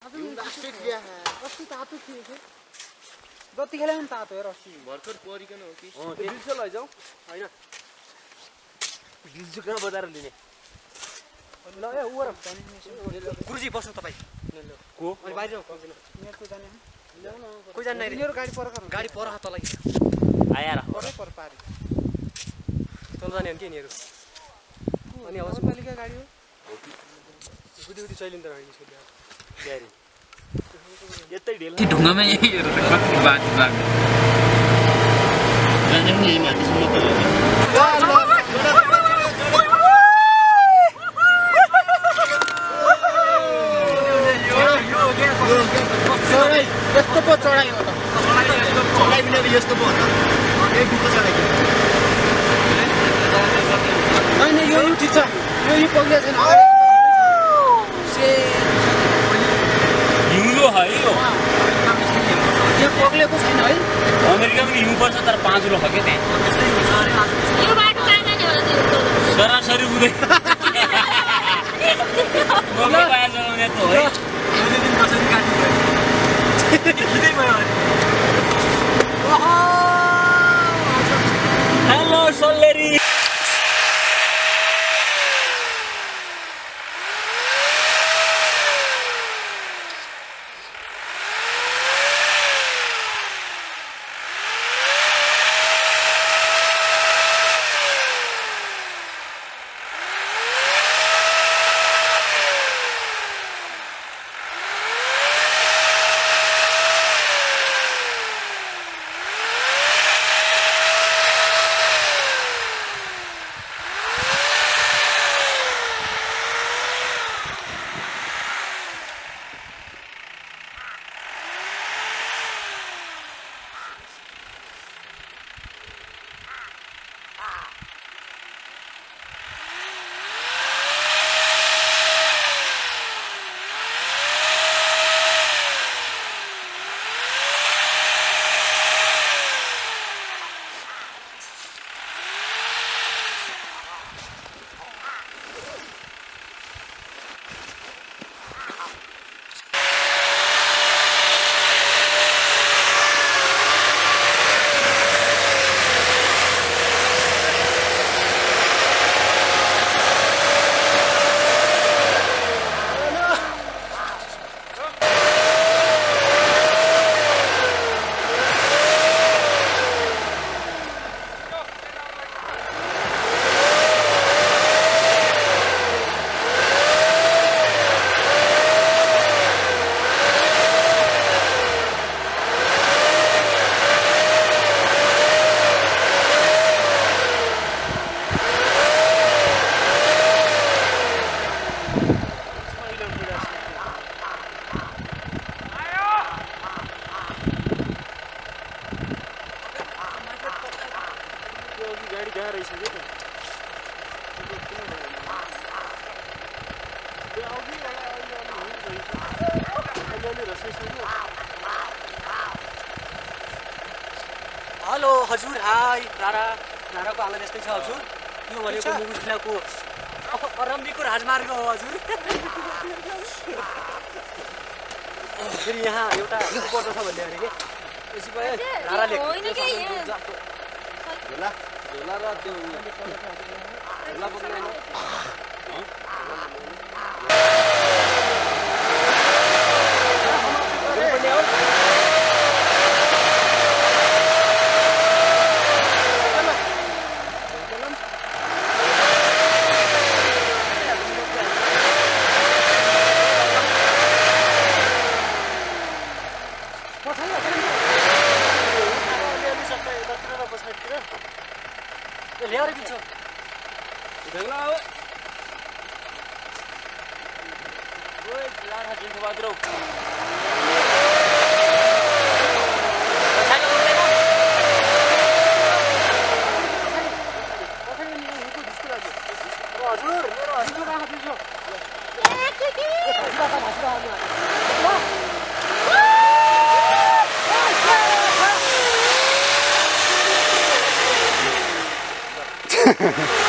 अस्ति तातो थियो कि जतिखेर पनि तातो हेर अस्ति भर्खर परिकन हो कि दिल्सो लैजाऊ होइन दिल्सो कहाँ बजाएर लिने ल ए उ गुरुजी बस्नु तपाईँ को अनि बाहिर यिनीहरूको जाने कोही जाने यिनीहरू गाडी पर गाडी पर तल आएर पर पारे तल जाने हो कि यिनीहरू अनि नगरपालिका गाडी हो गुडी गुडी चैलिन त रहेछ गाडी यतै ढेल ढुङ्गामा यही हेर त कति बात जाने नि यही माथिसम्म त यस्तो पो चढाइ हो त चढाइ बिना यस्तो पो हो त एक दुःख चढाइ होइन यो ठिक छ यो पग्लिया छैन हिउँदो है यो यो पग्लेको छैन है अमेरिका पनि हिउँ पर्छ तर 5 किलो खग्यो त्यहाँ सरासरी हुँदै हेलो सोलेरी गाडी कहाँ रहेछ कि हेलो हजुर हाई राराको हालत यस्तै छ हजुर यो भनेको मुगु जिल्लाको अरम्बीको राजमार्ग हो हजुर फेरि यहाँ एउटा पर्दछ भन्ने अरे कि त्यसै भए राराले झोला झोला र त्यो झोला बोक्दैन ल्याएर दिन्छ ढङ्ला हो ओए लाडा जिन्थो बाद्रौ हजुर मेरो हजुर राख दिन्छु Ha ha ha.